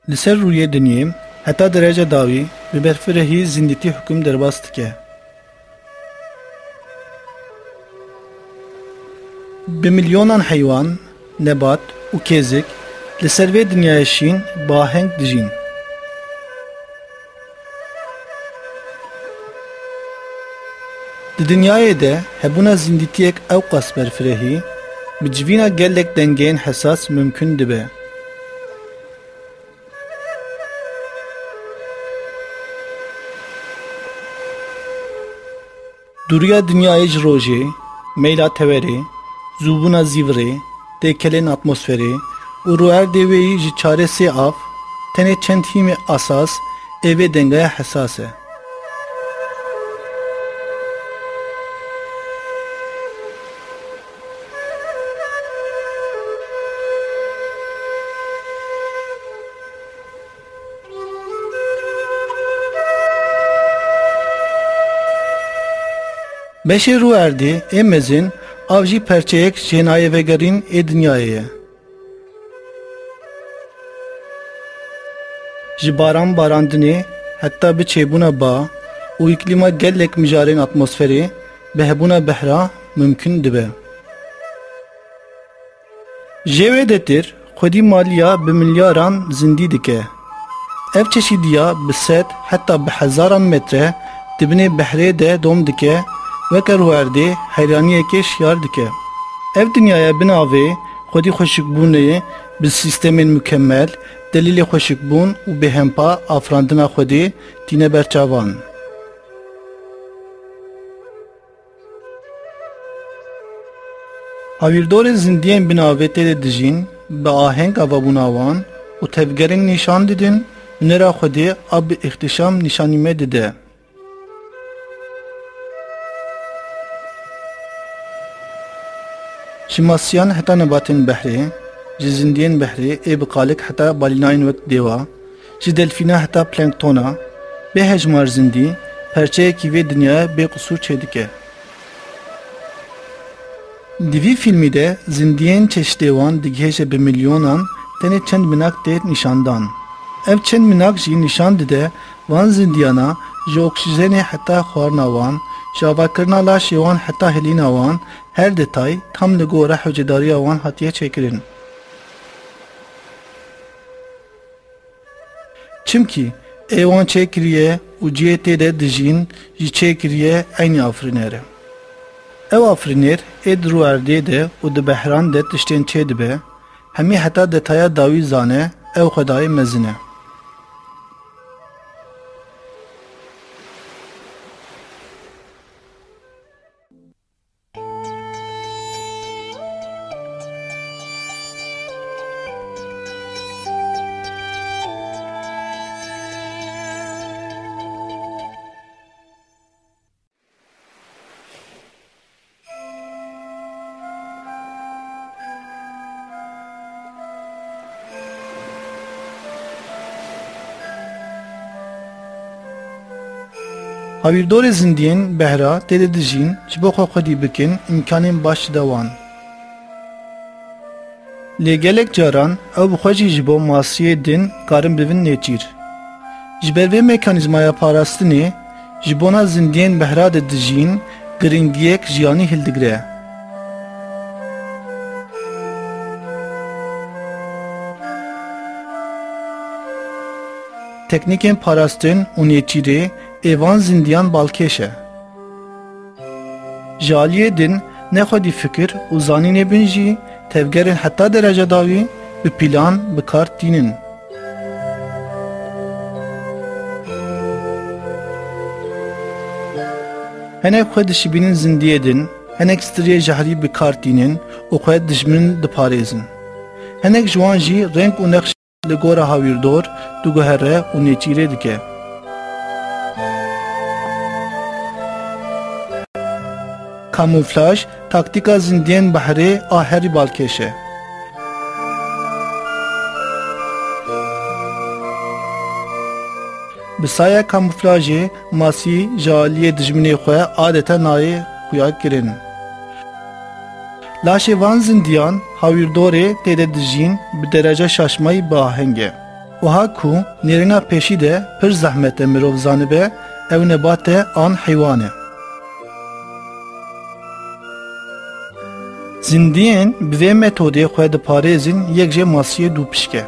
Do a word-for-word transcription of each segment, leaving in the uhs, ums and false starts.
Li ser rûyê dinyê heta dereca dawî bi berfirehî zindîtî hukm derbas dike. Bi milyonan heywan, nebat û kêzik li ser vê dinyayê şîn bi aheng dijîn. Di dinyayê de hebûna zindîtiyek ewqas berfirehî, bi civîna gelek dengeyên hesas mimkun dibe. Dûriya dinyayê ji rojê, meyla tewerê, zûbûna zîvirê, têkelên atmosferê û rûerdê wê yî ji çarê sê av, tenê çend hîmê asas ê vê dengaya hesas e. Beşê rûerdê ê mezin av jî perçeyek ji hênayê vegerîn ê dinyayê ye. Ji baran barandinê heta bi çêbûna ba û îklîma gelek mijarên atmosferê bi hebûna behra mimkun dibe. Ji wê detir xwedî maliya bi milyaran zindî dike. Ev çeşîdiya bi sed heta bi hezaran metre di binê behrê de dom dike, weke rûerdê heyraniyekê şiyar dike. Ev dinyaya binavê xwedî xweşikbûnê bi sîstemên mukemel, delîlê xweşikbûn û bêhempa afirandina xwedî tîne ber çavan. Hawîrdorê zindiyên binavê tê de dijîn, bi aheng avabûna wan û tevgerên nîşan didin, hunera xwedê a bi îxtîşam nîşanî me dide. Ji masiyan heta nebatên behrê, ji zindiyên behrê ê bi qalik heta balînayên wek dêwa, ji delfîna heta planktona, bê hejmar zindî, perçeyekî vê dinyayê bê qisûr çêdike. Di vî fîlmî de zindiyên çeşitê wan digihêje bi milyonan, tenê çend minak tê nîşandan. Ev çend minak jî nîşan dide van zindiyana, ji oksîjenê heta xwarina wan, ji avakirina laşê wan heta hilîna wan, her detay tam li gora hewcedariya wan hatiye çêkirin. Çimkî ê wan çêkiriye û cihê tê de dijîn jî çêkiriye eynî afirîner e. Ew afirîner ê di rûerdê de û di behran de tiştên çêdibe, hemî heta detaya dawî zane, ew Xwedayê mezin e. Hawîrdorê zindiyên behra tê de dijîn, ji bo xwe xwedî bikin, îmkanên baş dide wan. Lê gelek caran ew bi xwe jî ji bo masiyê din karin bibin nêçîr. Ji ber vê mekanîzmaya parastinê, ji bona zindiyên behra de dijîn, giringiyek jiyanî hildigire. Teknîkên parastin û nêçîrê ê van zindiyan balkêş e. Ji aliyê din ne xwedî fikir û zanînê bin jî tevgerên heta dereca dawî bi pîlan bi kar tînin. Hinek xwe dişibînin zindiyê din, hinek striyê jehrî bi kar tînin û xwe dijmin diparêzin. Hinek ji wan jî reng û nexş li gora hawîrdor diguhere û nêçîrê dike. Kamûflaj taktîka zindiyên behrê a herî balkêş e. Bi saya kamûflajê masî ji aliyê dijminê xwe adeta nayê xuyakirin. Laşê van zindiyan hawîrdorê tê de dijîn bi dereca şaşmayî bi aheng e. Wiha ku nêrîna pêşî de pir zehmet e mirov zanibe ew nebat e an heywan e. Zindiyên bi vê metodê xwe diparêzin, yek jê masiyê dûpişk e.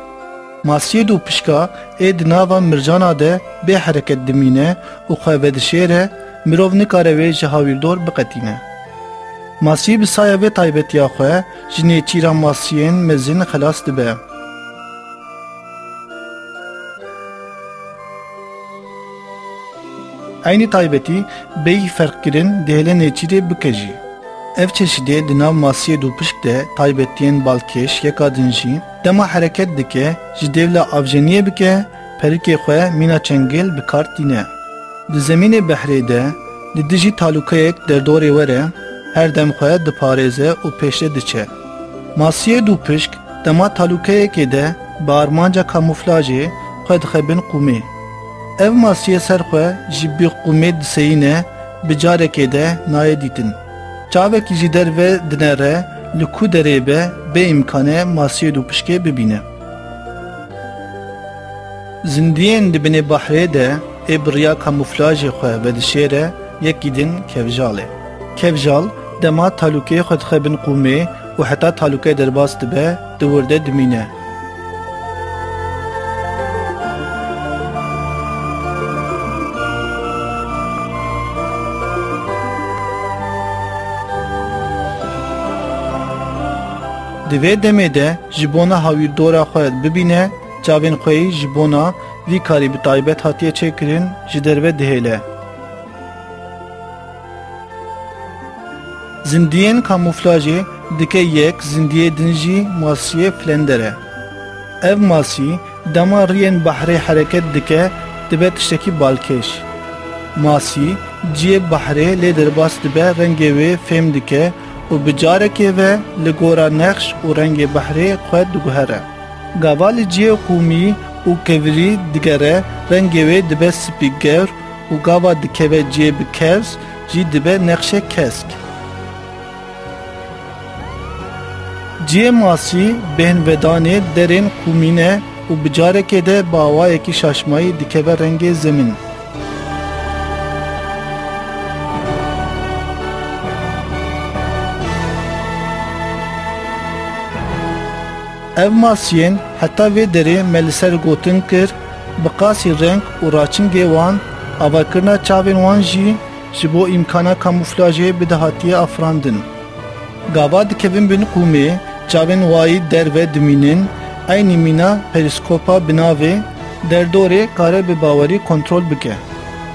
Masiyê dûpişka ê di nava mircana de bê hereket dimîne û xwe vedişêre, mirov nikare wê ji hawîrdor biqetîne. Masî bi saya vê taybetiya xwe ji nêçîra masiyên mezin xelas dibe. Eynî taybetî bêyî ferqkirin dihêle nêçîrê bike jî. Ev çeşidê di nav masiyê dûpişk de taybetiyên balkêş yeka din jî dema hereket dike, ji dêvla avjeniyê bike, perikê xwe mîna çengil bi kar tîne. Di zemînê behrê de, li dijî talûkeyek derdorê were, her dem xwe diparêze û pêşde diçe. Masiyê dûpişk dema talûkeyekê de bi armanca kamûflajê xwe dixe bin qûmê. Ev masiyê ser xwe ji bî qûmê diseyîne, bi carekê de nayê dîtin. Çavekî ji derve dinere, li ku derê be, bê îmkan e masiyê dûpişkê bibîne. Zindiyên di binê behrê de ê bi riya kamûflajê xwe vedişêre, yekî din kevjal e. Kevjal dema talûkeyê xwe dixe bin qûmê û heta talûke derbas dibe, di wir de dimîne. Di vê demê de ji bona hawîrdora xwe bibîne, çavên xwe yî ji bona vî karî bi taybet hatiye çêkirin, ji derve dihêle. Zindiyên kamûflajê dike yek, zindiyê din jî masiyê flendere. Ev masî dema riyên behrê hereket dike, dibe tiştekî balkêş. Masî ciyê behrê lê derbas dibe, rengê wê fêm dike û bi carekê ve li gora nexş û rengê behrê xwe diguhere. Gava li ciyê qûmî û kevirî digere, rengê wê dibe spî gewr û gava dikeve ciyê bi kevz jî dibe nexşe kesk. Ciyê masî bêhnvedanê derên qûmî ne û bi carekê de bi awayekî şaşmayî dikeve rengê zemîn. Ev masiyên heta vê derê me li ser gotin kir, bi qasî reng û raçingê wan, avakirina çavên wan jî ji bo îmkana kamûflajê bide hatiye afirandin. Gava dikevin bin qûmê, çavên wayî derve dimînin, eynî mîna perîskopa bi navê derdorê kare bi bawerî kontrol bike.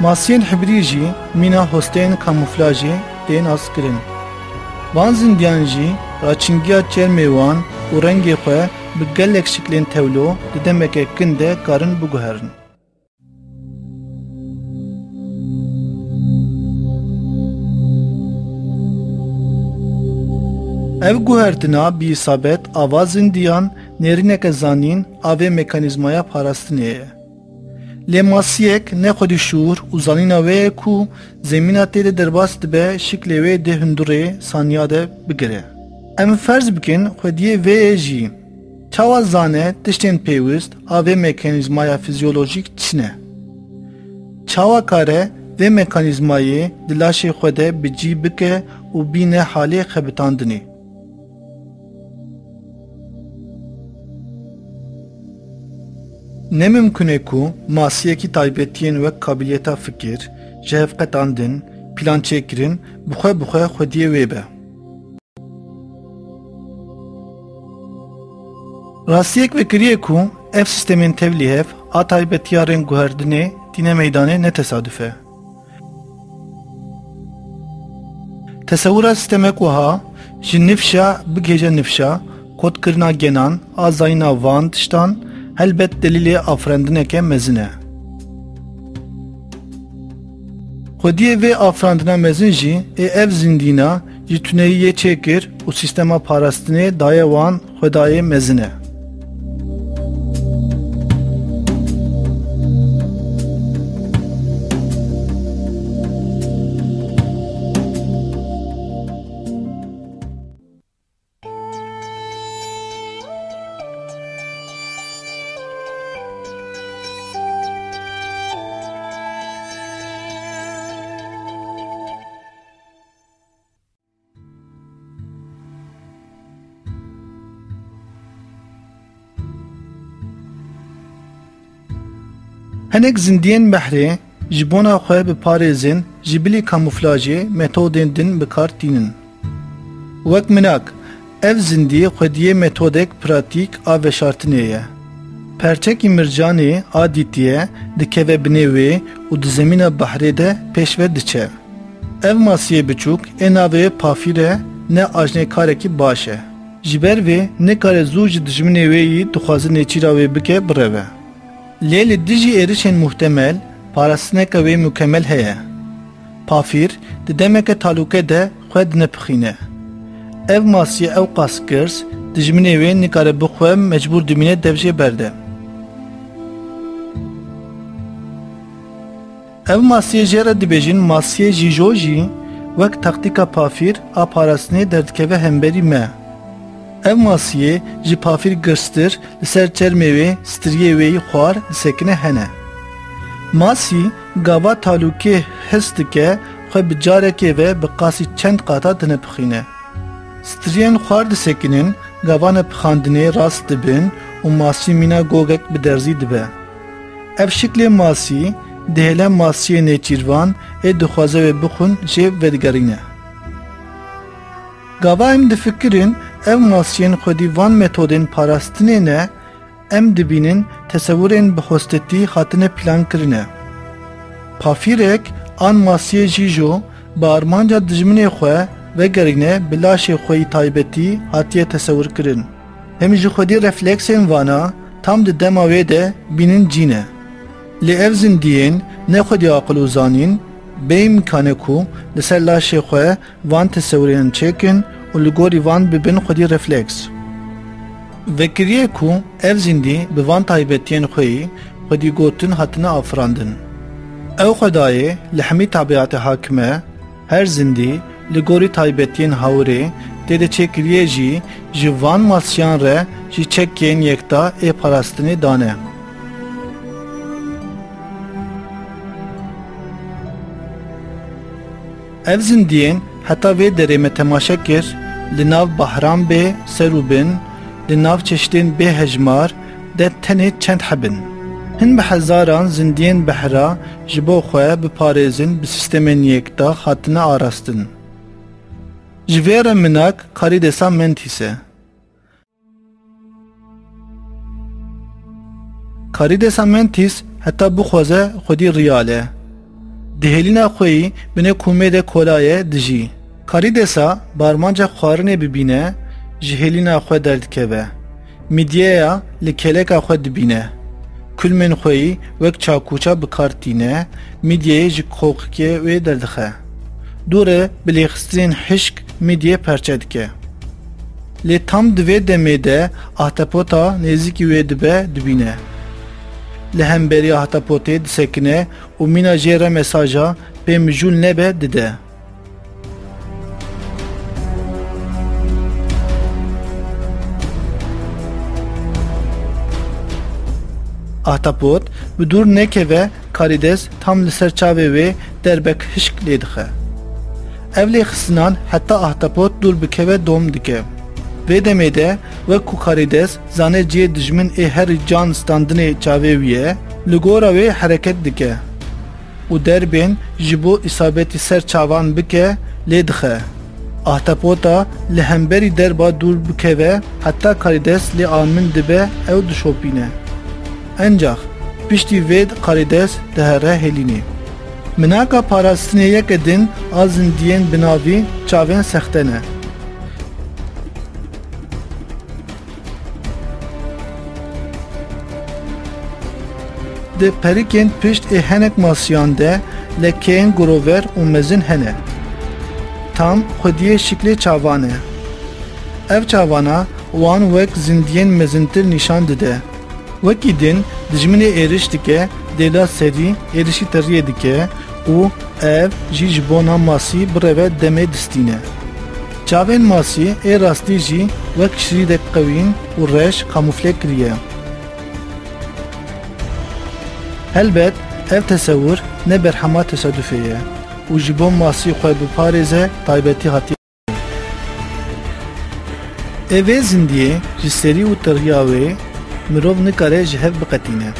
Masiyên hibrî jî mîna hosteyên kamûflajê tên naskirin. Van zindiyan jî raçingiya çermê wan û rengê xwe bi gelek şiklên tewlo di demeke kin de karin biguherin. Ev guhertina bi îsabet a va zindiyan nêrîneke zanîn a vê mekanîzmaya parastinê ye. Lê masiyek ne xwedî şûr û zanîna wê ye ku zemîna tê de derbas dibe, şiklê wê dê hundirê saniya de bigire. Em ferz bikin xwediyê vê yê jî. Çawa zane tiştên pêwist a vê mekanîzmaya fizyolojîk çi ne? Çawa kare vê mekanîzmayê di laşê xwe de bi cî bike û bîne halê xebitandinê? Ne mimkun e ku masiyekî taybetiyên wek kabîliyeta fikir, jihevqetandin, plançêkirin bi xwe bi xwe xwediyê wê be. Rastiyek vekirî ye ku ev sîstemên tevlîhev a taybetiya rengguherdinê tîne meydanê ne tesaduf e. Tesewira sîstemek wiha ji nifşa bigihêje nifşa, kodkirina genan a zayîna van tiştan, helbet delîlê afirandineke mezin e. Xwediyê vê afirandina mezin jî ê ev zindîna ji tuneyî yê çêkir û sîstema parastinê daye wan xwedayê mezin e. Hinek zindiyên behrê ji bona xwe biparêzin ji bilî kamûflajê metodên din bi kar tînin. Wek minak, ev zindî xwediyê metodek pratîk a veşartinê ye. Perçekî mircanê a dîtiye dikeve binê wê û di zemîna behrê de pêş ve diçe. Ev masiyê biçûk ê navê wê Pafîr e, ne ajnekarekî baş e. Ji ber vê nikare zû ji dijminê wê yî dixwaze nêçîra wê bike bireve. Lê li dijî êrişên muhtemel parastineke wê mukemel heye. Pafîr di demeke talûke de xwe dinepixîne. Ev masiyê ewqas girs, dijminê wê nikare bi xwe mecbûr dimîne dev jê berde. Ev masiyê jê re dibêjin masiyê Jîjo jî wek taktîka Pafîr a parastinê derdikeve hemberî me. Ev masiyê ji Pafîr girstir li ser çermê wê striyê wê yî xwar disekine hene. Masî gava talûkê his dike xwe bi carekê ve bi qasî çend qata dinepixîne. Striyên xwar disekinin, gava nepixandinê rast dibin û masî mîna gogek bi derzî dibe. Ev şiklê masî dihêle masiyê nêçîrvan ê dixwaze wê bixwin jê vedigerîne. Gava em difikirin ev masiyên xwedî van metodên parastinê ne, em dibînin tesewirên bi hostetî hatine plankirin e. Pafîrek an masiyê Jîjo bi armanca dijminê xwe vegerîne bi laşê xwe yî taybetî hatiye tesewirkirin. Him ji xwedî refleksên vana tam di dema wê de bînin cî ne. Lê ev zindiyên ne xwedî aqil û zanîn, bê îmkan e ku li ser laşê xwe van tesewirên çêkin û li gorî van bibin xwedî refleks. Vekiriye ku ev zindî bi van taybetiyên xwe yî xwedî gotin hatine afirandin. Ew xwedayê li hemî tabiatê hakim e, her zindî li gorî taybetiyên hawirê tê de çêkiriye jî ji van masiyan re ji çekên yekta ê parastinê dane. Ev zindiyên heta vê derê me temaşe kir, li nav behran bê ser û bin, li nav çeşitên bê hejmar de tenê çend heb in. Hin bi hezaran zindiyên behra ji bo xwe biparêzin bi sîstemên yekta hatine arastin. Ji vê re minak Karidesa Mentis e. Karidesa Mentis heta bixwaze xwedî riyal e. Di hêlîna xwe yî binê komê de kolaye dijî. Karidesa bi armanca xwarinê bibîne, ji hêlîna xwe derdikeve. Midyeya li kêleka xwe dibîne. Kulmên xwe yî wek çakûça bi kar tîne, midyeyê ji qoqikê wê derdixe. Dû re bi lêxistinên hişk midyê perçe dike. Lê tam di vê demê de ahtapota nêzîkî wê dibe dibîne. Li hemberî ahtapotê disekine û mîna jê re mesaja "pê mijûl nebe" dide. Ahtapot bi dûr nekeve, Karides tam li ser çavê wê derbek hişk lê dixe. Ev lêxistinan heta ahtapot dûr bikeve dom dike. Vê demê de wek ku Karides zane cihê dijmin ê herî can standinê çavê wî ye, li gora wê hereket dike û derbên ji bo îsabetî ser çavan bike lê dixe. Ahtapota li hemberî derba dûr bikeve heta Karides lê amin dibe ew dişopîne. Encax piştî vê Karides dihere hêlînê. Minaka parastinê yeke din a zindiyên binavî çavên sexte ne. Di perikên pişt ê henek masiyan de lekeyên gurover û mezin hene. Tam xwediyê şiklê çavan e. Ev çavana wan wek zindiyên mezintir nîşan dide. Wekî din dijminê êriş dike, dêla serî êrişî teriyê dike û ev jî ji bona masî bireve demê distîne. Çavên masî ê rastî jî wek şirîdek qewîn û reş kamûfle kiriye. Helbet ev tesewir ne berhema tesadufê ye û ji bo masî xwe biparêze taybetî hatiye. Ê vê zindiyê ji serî û tiriya wê mirov nikare ji hev biqetîne.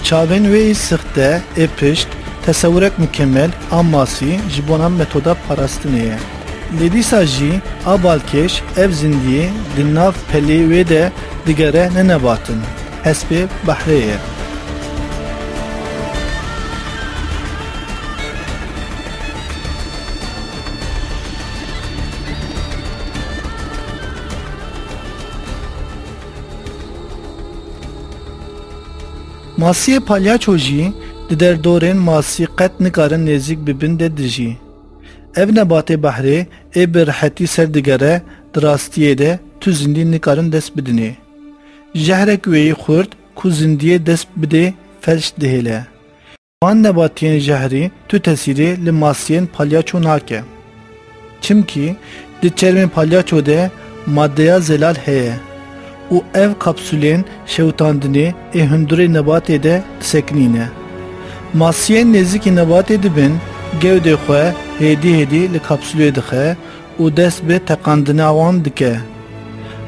Çavên wê yî sixte ê pişt, tesewurek mukemel a masî ji bona metoda parastinê ye. Lê dîsa jî a balkêş ev zindiyê di nav pelê wê de digere ne nebatin, hespê behrê ye. Masiyê palyaço jî di derdorên masî qet nikarin nêzîk bibin de dijî. Ev nebatê behrê ê bi rihetî ser digere, di rastiyê de tu zindî nikarin dest bidinê. Jehrek wêyî xurt ku zindiyê dest bidê felç dihêle. Van nebatiyên jehrî tu tesîrê li masiyên palyaço nake. Çimkî di çermê palyaço de madeya zelal heye û ev kapsûlên şewitandinê ê hundurê nebatê de disekinîne. Masiyên nêzîkî nebatê dibin, gewdê xwe hêdî hêdî li kapsûlê dixe û dest bi teqandina wan dike.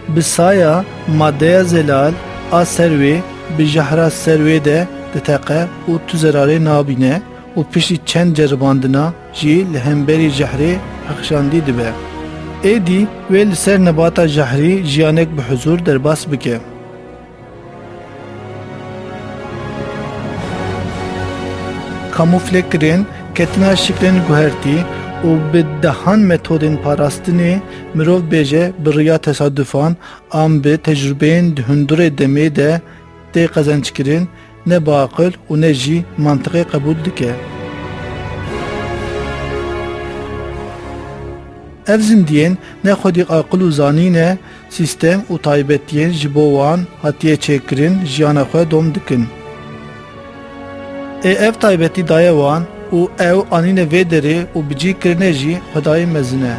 Bi saya madeya zelal a ser wê bi jehra ser wê de diteqe û tu zerarê nabîne û piştî çend ceribandina jî li hemberî jehrê pexşandî dibe. Êdî wê li ser nebata jehrî jiyanek bi huzûr derbas bike. Kamûflekirin, ketina şiklên guhertî û bi dehan metodên parastinê, mirov bêje bi riya tesadufan an bi tecrûbeyên di hundurê demê de tê qezenckirin, ne bi aqil û ne jî mantiqê qebûl dike. Ev zindiyên ne xwedî aqil û zanîn e, sîstem û taybetiyên ji bo wan hatiye çêkirin jiyana xwe dom dikin. Ê ev taybetî daye wan û ew anîne vê derê û bi cî kirine jî xwedayê mezin e.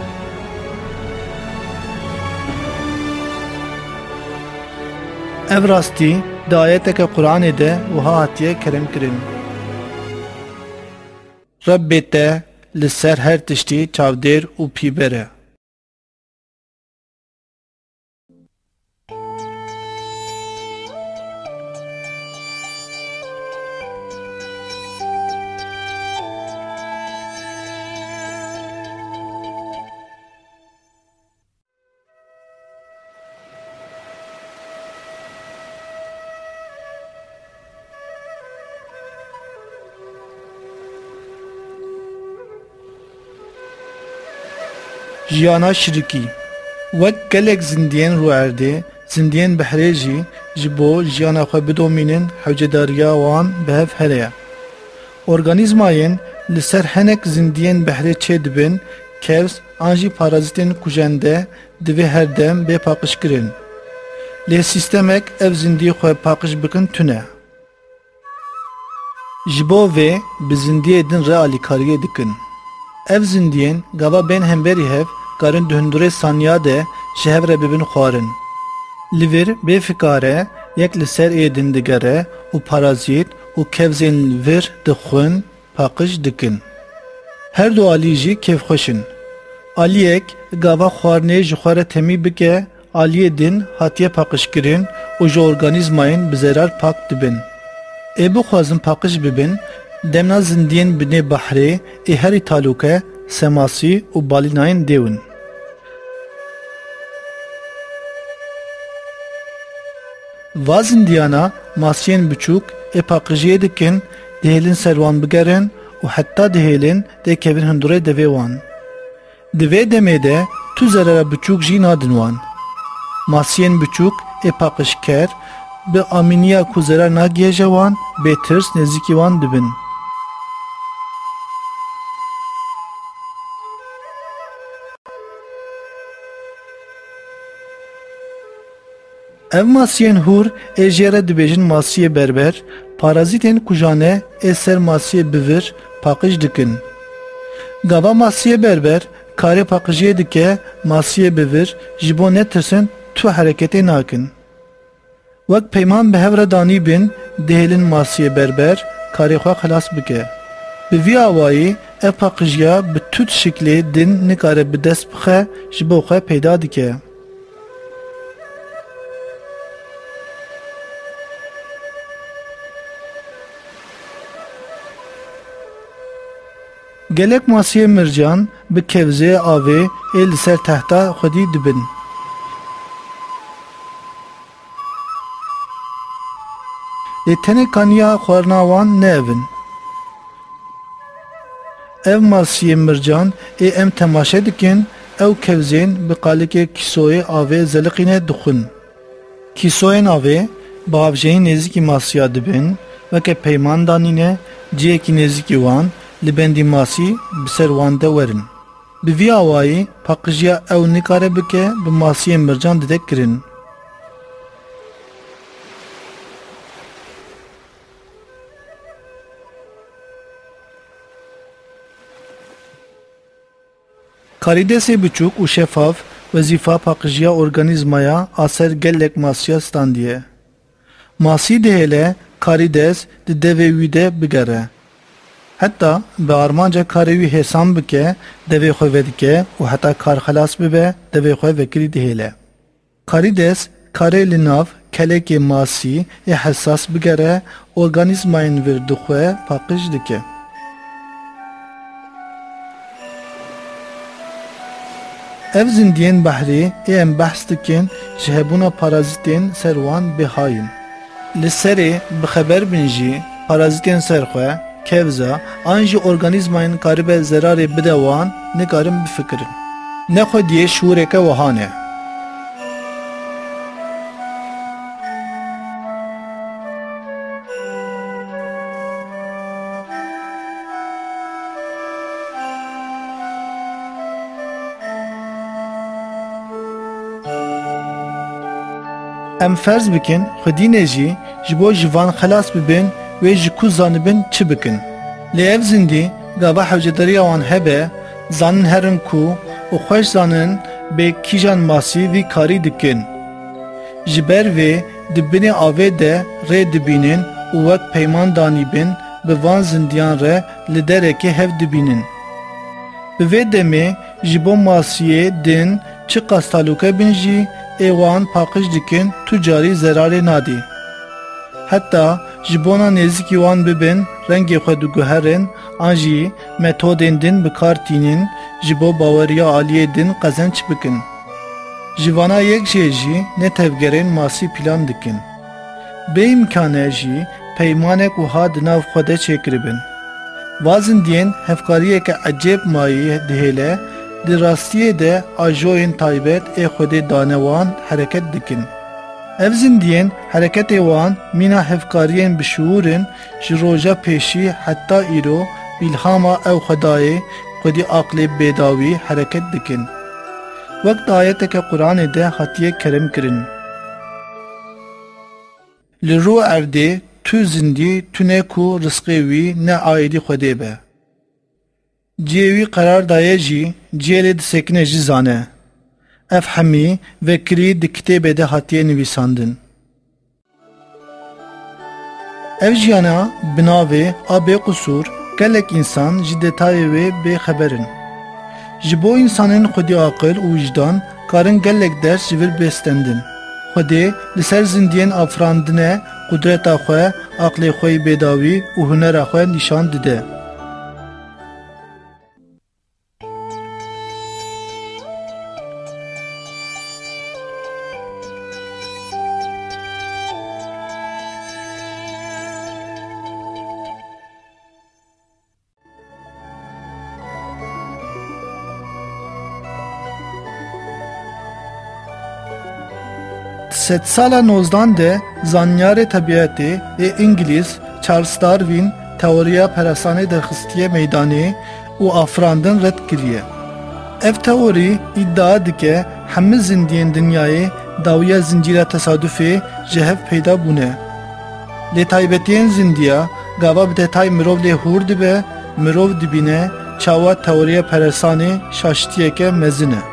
Ev rastî di ayeteke Quranê de wiha hatiye kerem kirin. Rebbê te li ser her tiştî çavdêr û pîber e. Jiyana şirikî. Wek gelek zindiyên rûerdê, zindiyên behrê jî ji bo jiyana xwe bidomînin, hewcedariya wan bi hev here ye. Organîzmayên li ser hinek zindiyên behrê çêdibin, kevs an jî parazîtên kujende, divê her dem bê paqijkirin. Lê sîstemek ev zindî xwe paqij bikin tune. Ji bo vê bi zindiyê din re alîkariyê dikin. Ev zindiyên gava bên hemberî hev karin di hundurê saniya de ji hev re bibin xwarin. Li vir bê fikare yek li ser ê din digere û parazît û kevzên li vir dixwin, paqij dikin. Her du alî jî kêfxweş in. Aliyek gava xwarinê ji xwe re temî bike, aliyê din hatiye paqijkirin û ji organîzmayên bi zerar pak dibin. Ê bixwazin paqij bibin, demna zindiyên binê behrê ê herî talûke semasî û balînayên dêw in. Va zindiyana masiyên biçûk ê paqijiyê dikin, dihêlin ser wan bigerin û heta dihêlin têkevin hundurê devê wan. Di vê demê de tu zerara biçûk jî nadin wan. Masiyên biçûk ê paqijker bi amîniya ku zerar nagihêje wan, bê tirs nêzîkî wan dibin. Ev masiyên hûr ê jê re dibêjin masiyê berber, parazîtên kujane ê ser masiyê bivir paqij dikin. Gava masiyê berber karê paqijiyê dike, masiyê bivir ji bo netirsin tu hereketê nakin. Wek peyman bi hev re danîbin, dihêlin masiyê berber karê xwe xilas bike. Bi vî awayî ev paqijiya bi tut şiklê din nikare bi dest bixe, ji bo xwe peyda dike. Gelek masiyê mircan bi kevzê avê ê li ser tehta xwedî dibin. Lê tenê kaniya xwarina wan ne ev in. Ev masiyê mircan ê em temaşe dikin, ew kevzên bi qalikê kîsoyê avê zeliqîne dixwin. Kîsoyên avê bi avjeyî nêzîkî masiya dibin, weke peyman danîne, cihekî nêzîkî wan li bendî masî bi ser wan de werin. Bi vî awayî paqijiya ew nikare bike, bi masiyên mircan dide kirin. Karîdesê biçûk û şefaf wezîfa paqijiya organîzmaya a ser gelek masiya standiye. Masî dihêle karîdes di devê wî de bigere. Heta bi armanca karê wî hêsan bike, devê xwe vedike û heta kar xelas bibe, devê xwe vekirî dihêle. Karîdes karê li nav kelekê masî ê hesas bigere, organîzmayên vir di xwe paqij dike. Ev zindiyên behrê ê em behs dikin, ji hebûna parazîtên ser wan bêha yin. Li serê bixeber bin jî, parazîtên serxwe, kevza, an jî organîzmayên karibe zerarê bide wan, nikarin bifikirin. Nexwediyê şiûreke wiha ne. Em ferz bikin, xwedî ne jî ji bo ji van xelas bibin, wê ji ku zanibin çi bikin. Lê ev zindî gava hewcedariya wan hebe, zanin herin ku û xweş zanin bê kîjan masî vî karî dikin. Ji ber vê di binê avê de rê dibînin û wek peyman danîbin bi van zindiyan re li derekê hev dibînin. Bi vê demê ji bo masiyê din çiqas talûke bin jî ê wan paqij dikin tu carî zerarê nadî. Heta ji bona nêzîkî wan bibin rengê xwe diguherin an jî metodên din bi kar tînin ji bo baweriya aliyê din qezenç bikin. Ji vana yek jê jî ne tevgerên masî plan dikin. Bê îmkan e jî peymanek wiha di nav xwe de çêkiribin. Va zindiyên hevkariyeke ecêb mayî dihêle, di rastiyê de ajoyên taybet ê Xwedê dane wan hereket dikin. Ev zindiyên hereketê wan mîna hevkariyên bişuûr in, ji roja pêşî heta îro bi îlhama ew Xwedayê, Xwedî aqlê bêdawî hereket dikin. Wek di ayeteke Quranê de hatiye kerem kirin. Li rû erdê tu zindî tune ku rizqê wî ne aîdî Xwedê be. Cihê wî qerar daye jî, cihê lê disekine jî zane. Ev hemî vekirî di kitêbê de hatiye nivîsandin. Ev jiyana bi navê a bêqusûr gelek însan ji detayê wê bêxeber in. Ji bo însanên xwedî aqil û wijdan karin gelek ders ji vir bê stendin. Xwedê li ser zindiyên afirandine qudreta xwe, aqlê xwe yê bêdawî û hunera xwe nîşan dide. Sedsala nozdan de zanyarê tebîetê ê Îngilîz Charles Darwin teoriya perasanê derxistiye meydanê û afirandin red kiriye. Ev teorî îdia dike hemî zindiyên dinyayê dawiya zincîra tesadufê ji hev peyda bûne. Lê taybetiyên zindiya gava bi detay mirov lê hûr dibe, mirov dibîne çawa teoriya perasanê şaştiyeke mezin e.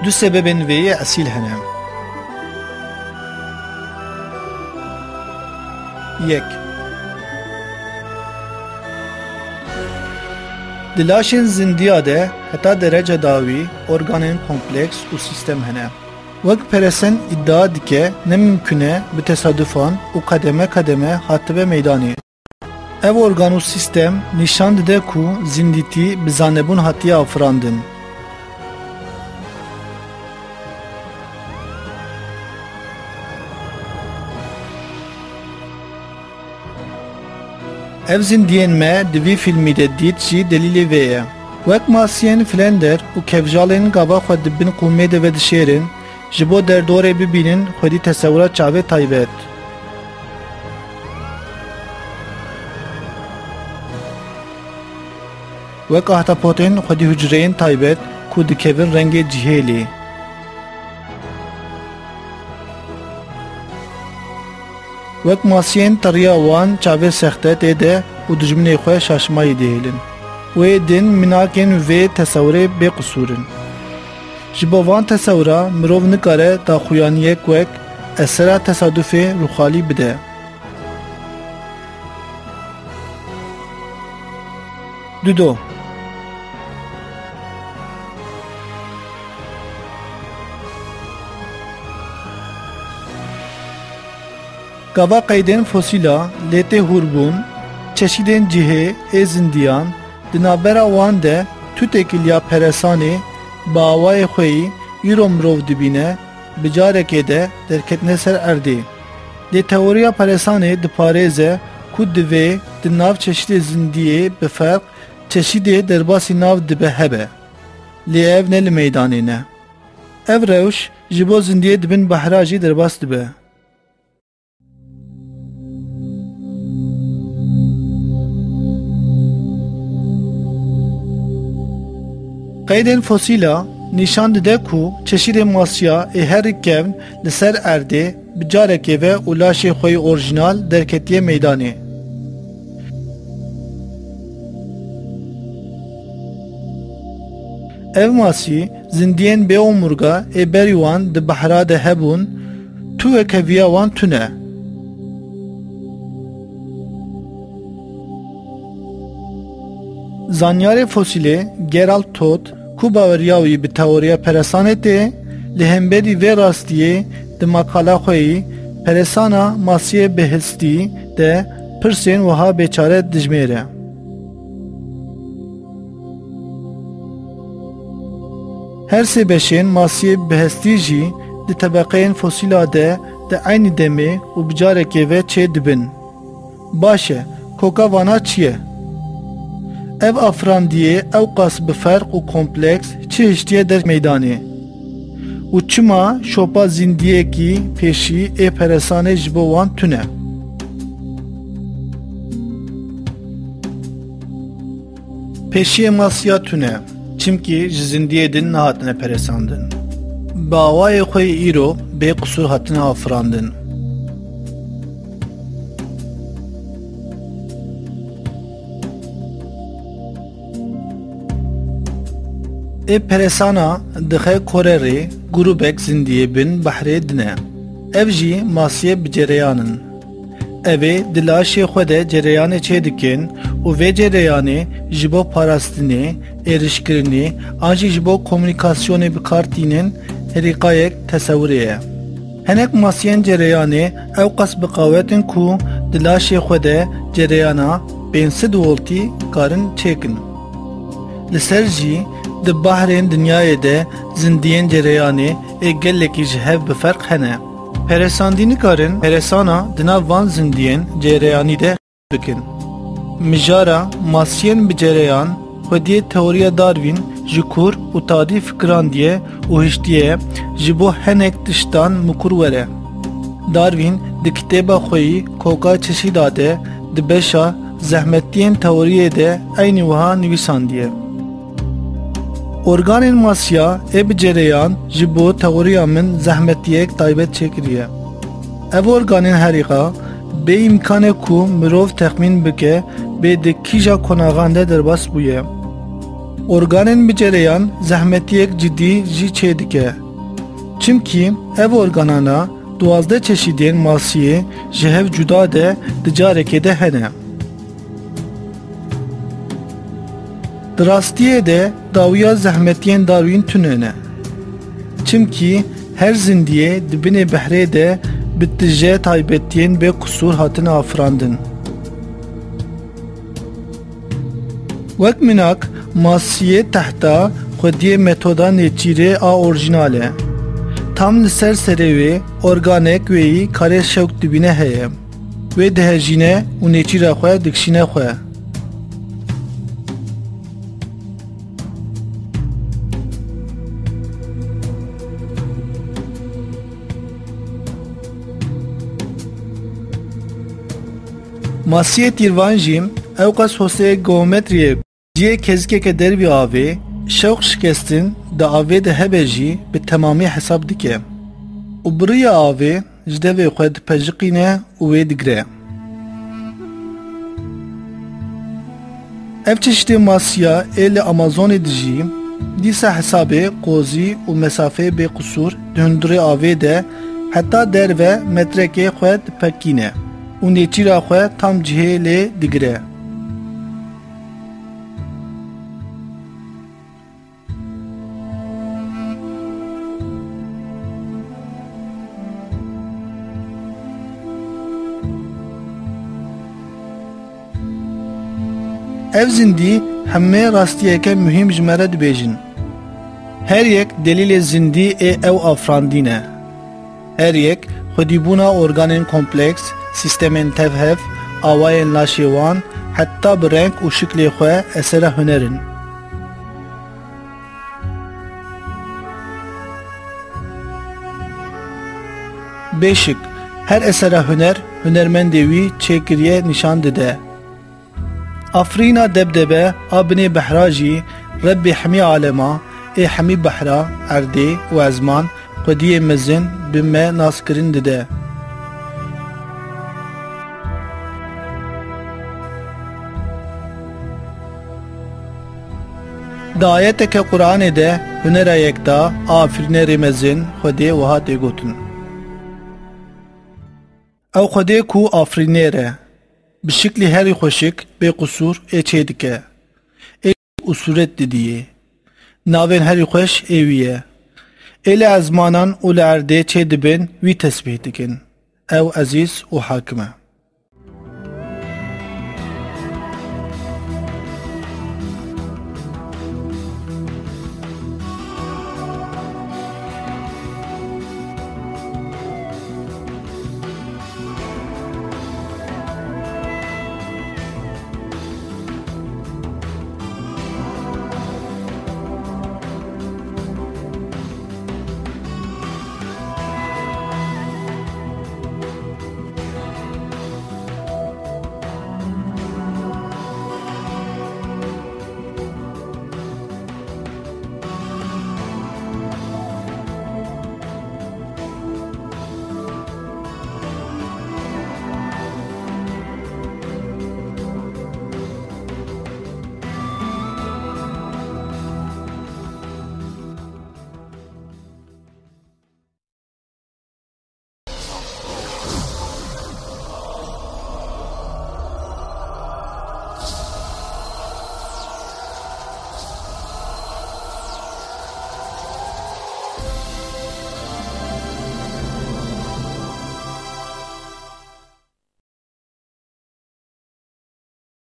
Du sebebên vê yê esîl hene. Yek. Di laşên zindiya de Heta dereca dawî organên kompleks û sîstem hene. Wek Peressen îdia dike, ne mimkun e bi tesadufan û qedeme qedeme hatibe meydanê. Ev organ û sîstem nîşan dide ku zindîtî bi zanebûn hatiye afirandin. Ev zindiyên me di vî fîlmî de dît jî delîlê vê ye. Wek masiyên flender û kevjalên gava xwe di bin qûmê de vedişêrin, ji bo derdorê bibînin xwedî tesewira çavê taybet. Wek ahtapotên xwedî hucreyên taybet ku dikevin rengê cihêlê. Wek masiyên teriya wan çavê sexte tê de û dijminê xwe şaşmayî dihêlin. Wê din minakên vê tesewirê bêqisûr in. Ji bo van tesewira mirov nikare daxuyaniyek wek esera tesadufê rûxalî bide. Dudo. Gava qeydên fosîla lê tê hûrbûn, çeşîdên cihê ê zindiyan, di navbera wan de tu têkiliya Peresanê bi awayê xwe yî îro mirov dibîne, bi carekê de derketine ser erdê. Lê teoriya Peresanê diparêze ku divê di nav çeşîdê zindiyê bi ferq çeşîdê derbasî nav dibe hebe. Lê ev ne li meydanê ne. Ev rewş ji bo zindiyê di bin behra jî derbas dibe. Qeydên fosîla nîşan dide ku çeşîdê masiya ê herî kevn li ser erdê bi carekê ve û laşê xwe yê orjînal derketiye meydanê. Ev masî zindiyên bê omurga ê berî wan di behra de hebûn, tu wekheviya wan tune. Zanyarê fosîlê Gerald Todd, ku baweriya wî bi teoriya Peresanê tê, li hemberî vê rastiyê di makala xwe yî Peresana Masiyê Bihistî de pirsên wiha bêçare dijmêre. Her sê beşên masiyê bihestî jî di tebeqeyên fosîla de di eynî demê û bi carekê ve çê dibin. Baş e, koka vana çi ye? Ev afirandiyê ewqas bi ferq û kompleks çi hiştiye der meydanê? Û çima şopa zindiyekî pêşî ê Peresanê ji bo wan tune? Pêşiyê masiya tune, çimkî ji zindiyê din nehatine peresandin. Bi awayê xwe yê îro bê qisûr hatine afirandin. Ê peresana dixe korerê grûbek zindiyê bin behrê din e. Ev jî masiyê bi cereyan in. Ev ê di laşê xwe de cereyanê çêdikin û vê cereyanê ji bo parastinê, êrişkirinê an jî ji bo komunîkasyonê bi kar tînin herîqayek tesewirê ye. Hinek masiyên cereyanê ewqas bi qawet in ku di laşê xwe de cereyana pênc sed voltî karin çêkin. Li ser jî di bahrên dinyayê de zindiyên cereyanê ê gelekî ji hev bi ferq hene. Peresandî nikarin peresana di nav van zindiyên cereyanî de bikin. Mijara masiyên bi cereyan xwediyê teoriya Darwin ji kûr û tadî fikirandiye û hiştiye ji bo hinek tiştan mikur were. Darwin di kitêba xwe yî Koka Çeşîda de di beşa zehmetiyên teoriyê de eynî wiha nivîsandiye. Organên masiya ê bi cereyan ji bo teoriya min zehmetiyek taybet çêkiriye. Ev organên herîqa bê îmkan e ku mirov texmîn bike bê di kîja konaxan de derbas bûye. Organên bi cereyan zehmetiyek cidî jî çêdike. Çimkî ev organana duwazdeh çeşîdên masiyê ji hev cuda de di carekê de hene. Di rastiyê de Dawiya zehmetiyên Darwîn tune ne. Çimkî her zindiyê di binê behrê de bi tije taybetiyên bê qisûr hatine afirandin. Wek minak, masiyê tehta xwediyê metoda nêçîrê a orjînal e. Tam li ser serê wê organek wêyî karê şewk dibîne heye. Wê dihejîne û nêçîra xwe dikişîne xwe. Masiyê tîrvan jî ewqas hosê geometriyê, cihê kezikeke dervî avê, şewq şikestin di avê de hebe jî bi temamî hesab dike û bi riya avê ji devê xwe dipejiqîne û wê digire. Ev çeşitê masiya ê li Amazonê dijî, dîsa hesabê qozî û mesafeyê bê qisûr di hundirê avê de heta derve metrekê xwe dipekîne û nêçîra xwe tam cihê lê digire. Ev zindî hemê rastiyeke muhîm ji me re dibêjin. Her yek delîlê zindî ê ew afirandî ne. Her yek xwedîbûna organên kompleks, sîstemên tevhev, awayên laşê wan, heta bi reng û şiklê xwe esera huner in. Bêşik, her esera huner, hunermendê wî çêkiriye nîşan dide. Afirîna debdebe a binê behra jî Rebbê hemî alema, ê hemî behra, erdê û ezman, xwediyê mezin bi me naskirin dide. Di ayeteke Quranê de hunera yekta a afirînerê mezin Xwedê wiha tê gotin. Ew Xwedê ku afirînêr e, bi şiklî herî xweşik bê qisûr ê çê dike, ê û sûret didiyê. Navên herî xweş ê wî ye. Ê li ezmanan û li erdê çê dibin wî tesbîh dikin. Ew ezîz û hakim e.